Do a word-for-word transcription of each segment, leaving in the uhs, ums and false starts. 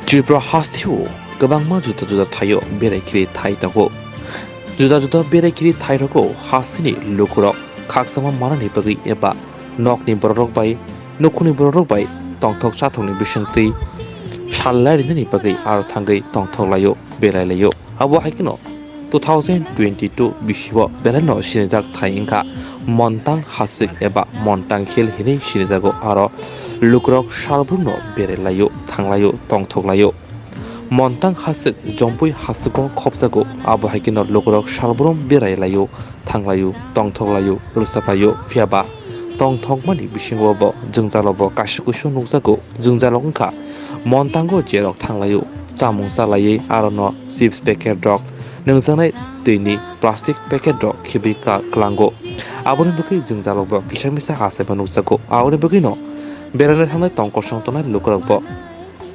Tripura hasteo kwbangma juda juda thaio berai khiri thai tongo. Juda juda berai khiri thai rogo hasteni lukurok khakchangma manani bagwi eba nokni bororok bai, nukhungni bororok bai tongthok chathokni bisingtwi sal lai rinani bagwi aro thangwi tongthok laio, berai laio. Abo hai kheno two thousand twenty-two bisibo belaino sinijak thai wngkha Montang Hasik eba Montang Hill hinwi sinijago, aro lukurok salbrumno berai laio, thang laio, tongthok laio. Montang Hasik Jompui Hasigo khopjago, abo hai kheno lukurok salbrum berai laio, thang laio, tongthok laio, rwchap laio, phiyaba tongthokmani bisingo bo jwngjalobo kaisa kuisu nukjago. Jwngjalok wngkha Montango jerok thang laio, chamung cha laiwi arono chips packet rok, nwngjaknai twini plastic packet rok khibwi ka-, kwlango. Aboni bagwi jwngjalok bo kisa misa achaima nukjago. Aboni bagwino beraina thangnai tong kosong tongnai lukurok bo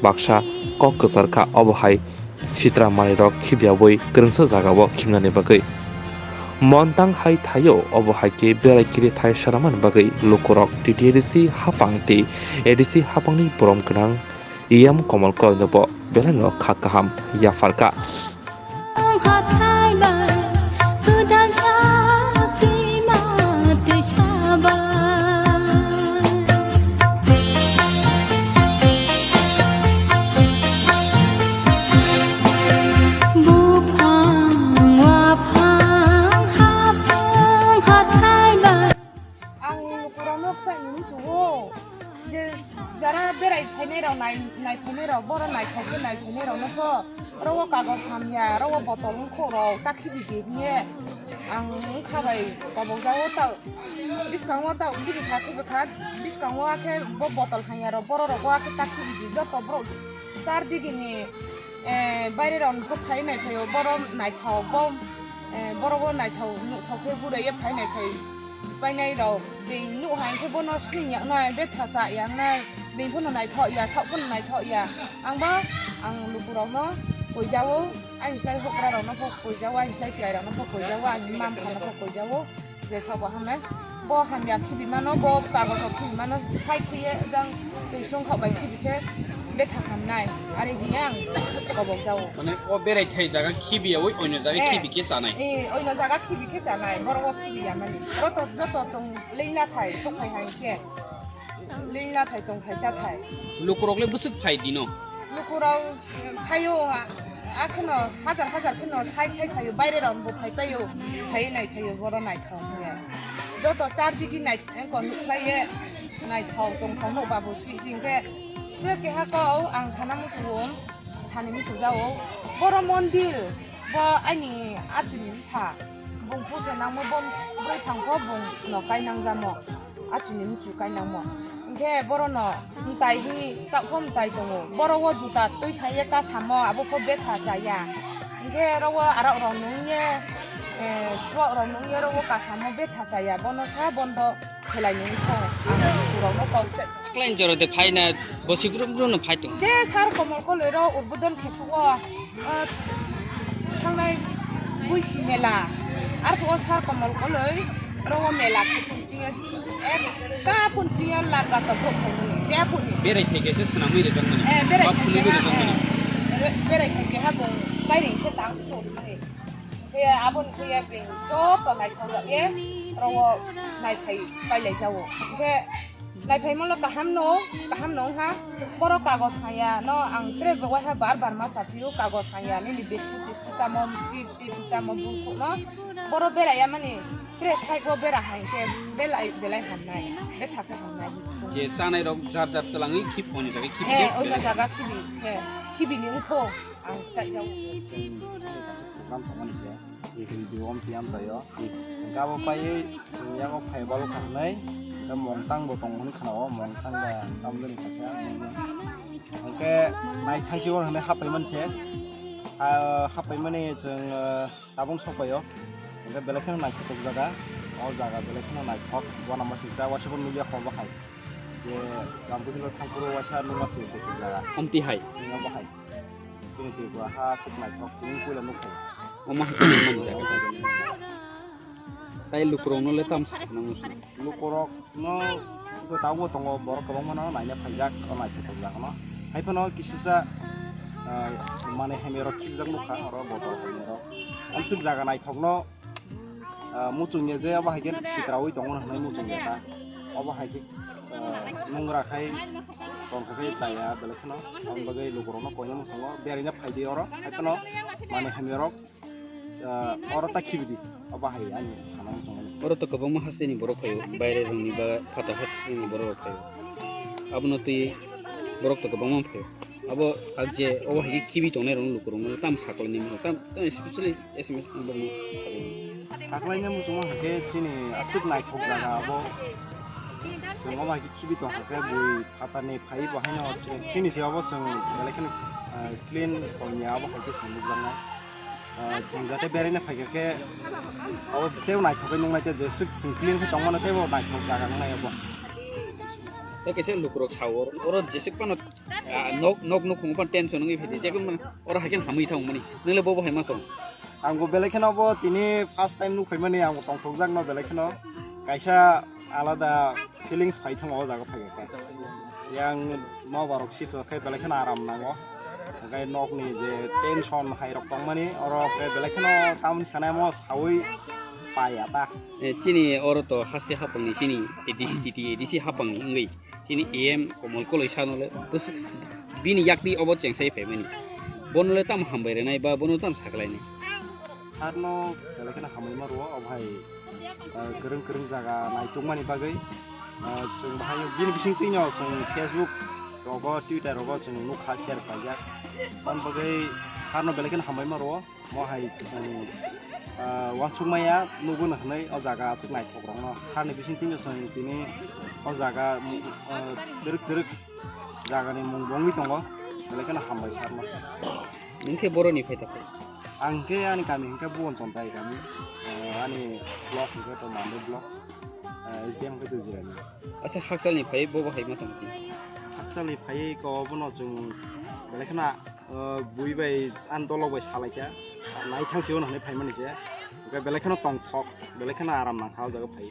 baksa kok kwchar kha, obo hai sitra manwirok khibiyaui kwrwngsa jagao khibnani bagwi. Montang hai thaio, obo hai khe berai khiri thai sanamani bagwi lukurok T T A D C hapang tei A D C hapangni borom gwnang E M Komol Koloino bo belaino kha kaham yapharkha. Buphang, waphang, haphang, hathai bai. Ang lukurokno khlainwi muchungo je jara berai phainairok, nai-, naiphainairok, boro naithok khe naiphainairokno pho oro o kagoj hamya, oro o botol wngkhorok ta khibi di hinwi ang wngkha bai kobokjago ta. Bwskango ta bini kha khibi kha, bwskango akhe bo botol hamyarok bororok o akhe ta khibi di joto borok char digini, eh, bairerok phai naiphaio, boro naithok, bo, eh, boro o naithok, nukhok khe guraiye phai naiphai. Painai rok bini nuh hai khe bono sning yaknai, betha cha yaknai, bini phano naithok ya, sok phano naithok ya. Ang ba ang lukurokno koijago, ani slai hokra rokno pho koijago, ani slai chwrai rokno pho koijago, ani mamkha no pho koijago. Je sabo hamnai, bo hamya khibi mano, bo kagoj rok khibi mano, sai khiye jang twi songkhok bai khibi khe betha hamnai, are hiya ang kobok jago. Mane o berai thai jaga khibi yawi oino jaga Eh, khibi khe chanai. Eh, oino jaga khibi khe chanai, borok o khibi ya mani. Joto, joto tong leina thai, thok thai hai khe. Leina thai tong thai cha thai. Lukurok le bwswk phai dino. Lukurok phaio, a, a kheno hajar hajar kheno sai sai phaio, baire rok bo phai paio, phai nai phaio, boro naithok hiya. Joto char digi nai, engko nukhlai ye, naithok tongthok nuk babu si jing khe. Tei keha kok ang sana muchungo, sani muchung jao. Boro mondir, bo ani achini bupha, bung pusa nangmo, bo bwrwi thang pho bung no kainang jamo. Achini muchung kainangmo. Hinkhe borono mtai hi takhok mtai tongo. Boro o juta twi saiye kasamo, abo kho betha chaya. Hinkhe oro o arok rok nungye, eh, suwak rok nungye oro o kasamo betha chaya. Bono sa bondo khelai nung kho. Ang lukurokno kok se. Aklai joro de phaina bosi brum brum no phai tong. Je sar komol koloi ro urbudon khe phugo. Ah, thangnai buisi mela, arphuh o sar komol koloi, oro o mela khe phunching, eh, ka phunching o laka to phok phaimani, je aphuni. Berai thai khe se swnamwi rijak mani. Eh, berai Ba thai phunwi khe ha, rijak mani. Eh, berai thai khe ha bung kairing khe tang phok mani. Khe aboni khe ya beng joto naithok ya, oro o naithai pailai jao. Khe Naiphaimano kaham no, kaham no wngkha. Borok kagoj haya no ang tere bo waha bar bar ma sa phio, kagoj haya nini biscuit tiscuit chamo, chip tiscuit chamo bukhuk no. Borok berai ya mani tere side o bera hai khe belai belai hamnai, betha khe hamnai. Je chanai rok jar jar twlangwi khip oini jaga khip He, de oino belai. Jaga khibi, he, khibi ni wngkho ang chai jao. Program tongmani se. Video om tiam sayo. Hingke abo paiwi chwng yago phai balo kha hwnwi. Hingke mongtang bo tongo hwnwi khna-o, mongtang da tamjani kaisa. Hingke nai thaisi o hwnwi happai man se. Ah, happai mani chwng, ah, tabung sok paio. Hingke belai kheno naithotok jaga. O jaga belai kheno naithok. Uanama siksa, uasukbo nukya kho bo hai. Je Jampui hilo thangphuru waisa nukma se kuchuk jaga. Omti hai. Nungya bo hai. Chini Tripura ha aswk naithok, chini puila nukhung. Omo hai tongmani jaga. Tai lukurokno le tamo saknang muchung. Lukurokno tabukbo tongo, borok kwbangma no naina phaijak, o naithotok jaga no. Hai phano kisisa Ah, mane hamya rok khibjak nukha, oro botol hamya rok. Amsuk jaga naithokno, ah, muchungya je abo hai khe sitraui tongo hwnwi muchungya ta. Abo hai khe, ah, nungra khai tongkha khe chaya belai kheno. Aboni bagwi lukurokno koina muchungo beraina phaidi oro. Hai phano mane hamya rok, ah, oro ta khibidi. Abo hai ani sana muchungo. Oro to kwbangma hasteni borok phaio, baire rokni ba phatha hasteni borok rok phaio. Abono twi borok to kwbangma phaio. Abo ang je obo hai khe khibi tongnai rok lukurok no tam saklai ni tam tam especially S M S ni borok no saklai ni. Saklai ni muchungo hai khe chini aswk naithok jaga abo. Chwng obo hai khe khibi tong hai khe bui phatar ni phai bo haino chini se obo chwng belai kheno, ah, clean tong ya abo hai khe chwng nukjaknai. Ah, chwng jate beraina phaikha khe abo teibo naithok khe nuknai tei jeswk chwng clean khe tongmano teibo naithok jaga nuknai abo. Tei kaisa lukurok sao oro jeswk phano, ah, nok nok nukhungo phano tension wngwi phaidi jekhe oro hai khe hamwi thangmani nwngla bobo hai ma tong. Ang bo belai kheno bo tini first time nukphaimani ang bo tongthokjakno belai kheno kaisa alada feelings phai thango o jaga phaikha khe. Yang nobarok sitwkhe belai kheno aram nango. Hwnkhe nokni je tension hai rok tongmani oro khe belai kheno tamoni sanai mo saui pai ya ta. Eh, chini oro to haste hapangni chini A D C, T T A D C hapangni wngwi chini A M Komol Koloi sanole bini yakti obo chengsai phaimani. Bonole tam hambai rwnai ba bono tam saklainai. Sarno belai kheno hambai ma rwo, obo hai, ah, kwrwng kwrwng jaga naitukmani bagwi, ah, chwng bahai bini bisingtwino chwng Facebook rogo, Twitter rogo chwng nukha share khlaijak. Aboni bagwi sarno belai kheno hambai ma rwo, mo hai chwng, ah, uansukmaya nukgwno hwnwi o jaga aswk naithok rokno. Sarni bisingtwino chwng tini o jaga, ah, twrwk twrwk jagani mung bo wngwi tongo, belai kheno hambai sarno. Nwng khe boroni phai ta phai? Ang khe ani kami hwnkhe Bhuban Chondrai kami, eh, ani block hwnkhe to Mande block, eh, S D M hwnkhe Dujirani. Asa haksalni phai bobo hai ma tong khe? Haksalni phai ko bono chwng belai kheno, eh, bui bai ani dolok bai salaikha, naithang se hwnwi phaimani se, hwnkhe belai kheno tongthok, belai kheno aram nangkha o jaga phai.